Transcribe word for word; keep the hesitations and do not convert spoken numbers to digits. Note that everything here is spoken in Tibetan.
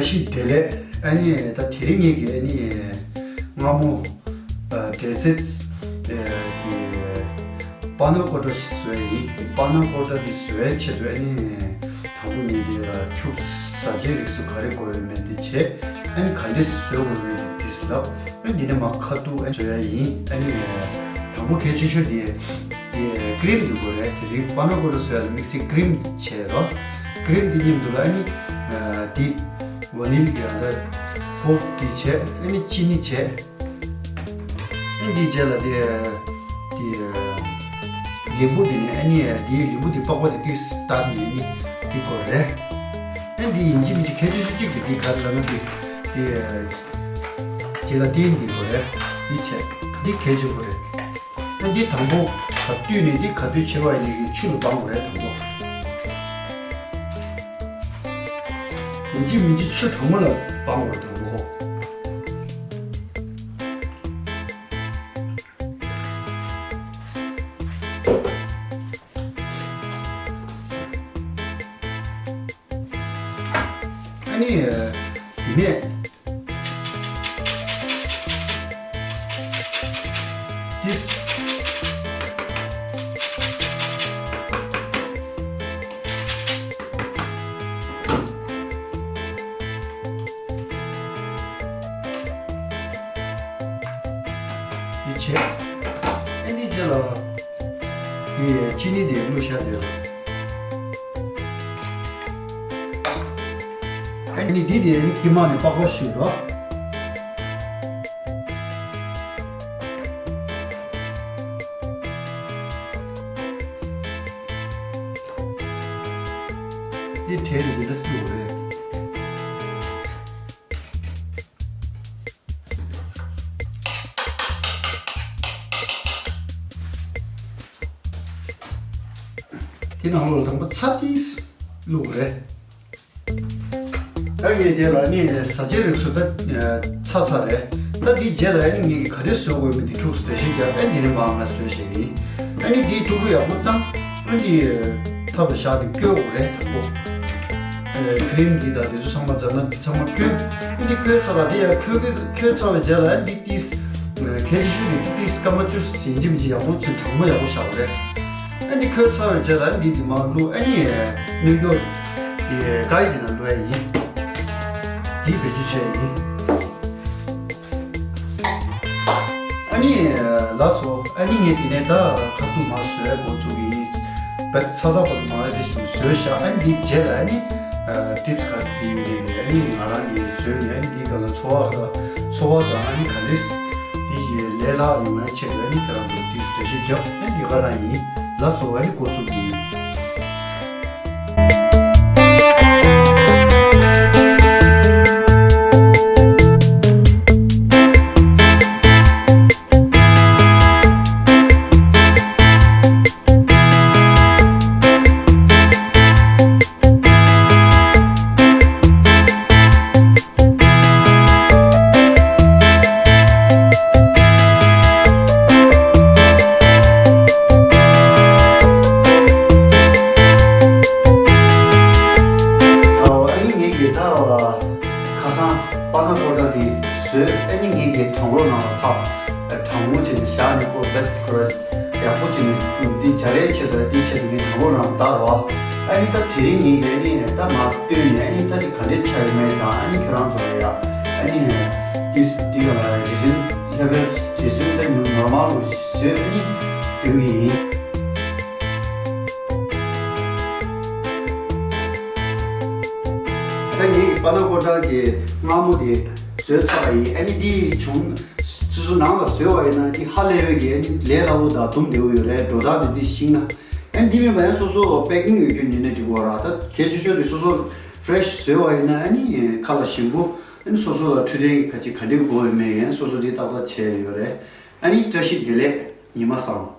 ཞིག་བདེ་ལེགས། ཨ་ནི་ད་དེ་རིང་ངེད་ཀྱི་ཨ་ནི་སྔ་མོ་འབྲས་སིལ་གྱི་པ་ན་ཀོ་ཏ་ཞིག་བཟོས་ཡིན། པ་ན་ཀོ་ཏ་འདི་བཟོ་བའི་ཆེད་དུ་ཨ་ནི་དང་པོ་ངེད་འདི་ལ་ཁྱུག་ཟ་བྱེད་རིགས་སུ་ག་རེ་དགོས་ཡོད་མེད་འདི་བྱས། ཨ་ནི་ག་འདྲས་བཟོ་དགོས་མེད་འདི་ལབ། ཨ་ནི་འདི་ནས་མར་ཁ་ཐུག་ཨ་ནི་བཟོ་ཡ་ཡིན། ཨ་ནི་དང་པོ་གལ་ཆེ་ཤོས་འདི་ཀི་རིམ་འདི་དགོས་རེད། དེ་རིང་པ་ན་ཀོ་ཏ་བཟོ་ཡ་ལ་དམིགས་བསལ་ཀི་རིམ་བྱས་རོགས། ཀི་རིམ་འདི་མཉམ་དུ་ལ་ཨ་ནི་འདི་ཝ་ནི་ལ་གི་ཨ་ད་ཧོབ་འདི་བྱས། ཨ་ནི་ཅི་ནི་བྱས། ཨ་ནི་འདིའི་རྗེས་ལ་དེ་དེ་ལིམ་བུ་འདི་ནས་ཨ་ནི་དེའི་ལིམ་བུ་འདི་པགས་པ་དེ་དུས་བཏབ་ནས་ཨ་ནི་འདི་དགོས་རེད། ཨ་ནི་འདི་ཡིན་གཅིག་མིན་གཅིག་གལ་ཆེ་ཤོས་གཅིག་དེ་འདི་ག་རེ་ལབ་ན་འདི་དེ་རྗེས་ལ་དེ་འདི་དགོས་རེད། འདི་བྱས། འདི་གལ་ཆེ་དགོས་རེད། ཨ་ནི་འདི་དང་པོ་ག་དུས་ནས་འདི་ག་དུས་ཆེ་བ་ཡིན་ནའི་ཆུ་ལ་སྦང་དགོས་རེད། དང་པོ་ཡིན་གཅིག་མིན་གཅིག་ཆུ་གྲང་མོ་ལ་སྦང་དགོས་རེད། དང་པོ། ཨ་ནི་དེ་ནས་this། འདི་བྱས། ཨ་ནི་རྗེས་ལ་འདི་ཅི་ནི་དེ་བླུགས་བཞག་དེ་ལ། ཨ་ནི་འདི་དེ་ནི་དཀྱིལ་མ་ནས་པགས་པ་བཤུས་རོགས། འདི་བྲལ་ནས་འདི་འདྲ་བསུ་དགོས་རེད། དེ་ནང་ལོགས་ལ་དང་པོ་ཚྭ་ཏིས་བླུགས་དགོས་རེད། ད་ངས་དེ་ལ་ནི་ཟ་ཆའི་རིགས་སུ་ད་ཚ་ཚ་རེད། ད་འདིའི་རྗེས་ལ་ནི་ངས་ག་རེ་བཟོ་དགོས་མིན་དེ་ཁྱུག་ཙམ་འགྲེལ་བཤད་རྒྱབ། ཨ་འདི་ནས་མར་ང་བཟོས་བཞག་ཡིན། ཨ་ནི་འདིའི་ཕྲུ་གུ་ཡག་པོ་བཏང་། ཨ་འདི་ཐབ་ལ་བཞག་ནས་བསྐོལ་དགོས་རེད། དང་པོ་ཀི་རིམ་འདི་དང་འདི་ཚོ་ཚང་མ་རྫ་ན་འདི་ཚང་མ་བསྐོལ། ཨ་འདི་བསྐོལ་ཚར་ལ་འདི་ཡང་འཁོལ་གི་འཁོལ་ཚར་བའི་རྗེས་ལ་ཨ་འདི་ཏིས་གལ་ཆེ་ཤོས་ནི་འདི་ཏིས་སྐར་མ་བཅུ་ཡིན་གཅིག་མིན་གཅིག་ཡག་པོ་ཚུན་གྲང་མོ་ཡག་པོ་བཞག་དགོས་རེད། ཨ་འདི་ཁོལ་ཚར་བའི་རྗེས་ལ་ཨ་འདི་འདི་མར་བླུགས། ཨ་ནི་སྣོད་སྐྱོར་གི་སྒ་ཡི་དེ་ནང་བླུགས་ཡ་ཡིན། འདི་བེད་སྤྱོད་བྱས་ཡིན། ཨ་ནི་ལགས་སོ། ཨ་ནི་ངས་དེ་ནས་ད་ཁ་ཐུག་མར་བཟོས་འགོ་བཙུགས་ཡིན། བད་ཚ་ཚ་བར་དུ་མར་དེ་ཞུ་བཟོས་བཞག་ཨ་ནི་འདི་རྗེས་ལ་ཨ་ནི་ཊིབ་སི་ག་རེ་དེ་ཡོད་རེད། ཨ་ནི་ང་རང་གིས་བཟོས་ནས་ཨ་ནི་འདི་ག་ལ་འཚོ་བ་ད་འཚོ་བ་དང་ཨ་ནི་ག་འདྲས་འདི་ཡི་ལས་སླ་ཡོང་བའི་ཆེད་དུ་ཨ་ནི་ཁྱེད་རང་ཚོ་ཊིབ་སི་འགྲེལ་བཤད་རྒྱབ། ཨ་ནི་འདི་ག་རང་ཡིན། ལགས་སོ། ཨ་ནི་འགོ་བཙུགས་ཡིན། ཨ་ནི་ངེད་ཀྱི་ད་ཁ་སང་པ་ན་ཀོ་ཏ་དེ་བཟོས། ཨ་ནི་ངེད་ཀྱི་གྲང་རོགས་ནང་ལ་ཕབ། གྲང་མོ་བྱས་ནས་བཞག་ནས་ཁོ་བེད་ཁོ་ཡག་པོ་བྱས་ནས་འདི་བྱ་ལས་ཆེད་དུ་འདི་ཆེད་དུ་ངས་གྲང་རོགས་ནང་ལ་བཏབ་རོགས། ཨ་ནི་ད་དེ་རིང་ངེད་ཀྱི་ཨ་ནི་ད་མར་བཏོན་ནས་ཨ་ནི་ད་འདི་ག་འདྲས་ཆགས་ཡོད་མེད་དང་། ཨ་ནི་ཁྱོད་རང་ཚོ་ལ་ཡ་ཨ་ནི་འདི་འདི་ག་ལ་རེ་ཟིན་ལྷ་བེད་རེ་ཟིན་ད་ཉུང་ནོར་མལ་རུ་བཟོས་ཨ་ནི་སྟོན་གྱི་ཡིན། ད་ངེད་ཀྱི་པ་ན་ཀོ་ཏ་གི་མངར་མོ་དེ་བཟོས་ཚར་བ་ཡིན། ཨ་ནི་འདི་བྱུང་སོ་སོ་ནང་ལ་བཟོས་པ་ཡིན་ན་འདི་ཧ་ལས་པའི་གི་ཨ་ནི་ལས་སླ་པོ་དང་དུམ་བདེ་པོ་ཡོད་རེད། སྒྲོ་བཏགས་དེ་འདི་ཤིང་ན་ཨ་ནི་འདི་མིན་པ་ཡང་སོ་སོ་པེ་ཀིང་ཡོད་རྒྱུ་ཉོས་ན་འགྲིག་གི་རེད། ད་གལ་ཆེ་ཤོས་དེ་སོ་སོ་ཕེ་རེ་ཤི་བཟོས་པ་ཡིན་ན་ཨ་ནི་ཁ་ལག་ཞིམ་པོ་ཨ་ནི་སོ་སོ་ལ་འཕྲོད་བསྟེན་གྱི་ཁ་ཅིག་ག་འདྲས་དགོས་ཡོད་མེད་ཡང་སོ་སོ་འདི་ཏག་ཏག་བྱས་ཡོད་རེད། ཨ་ནི་བཀྲ་ཤིས་བདེ་ལེགས། ཉི་མ་བཟང་།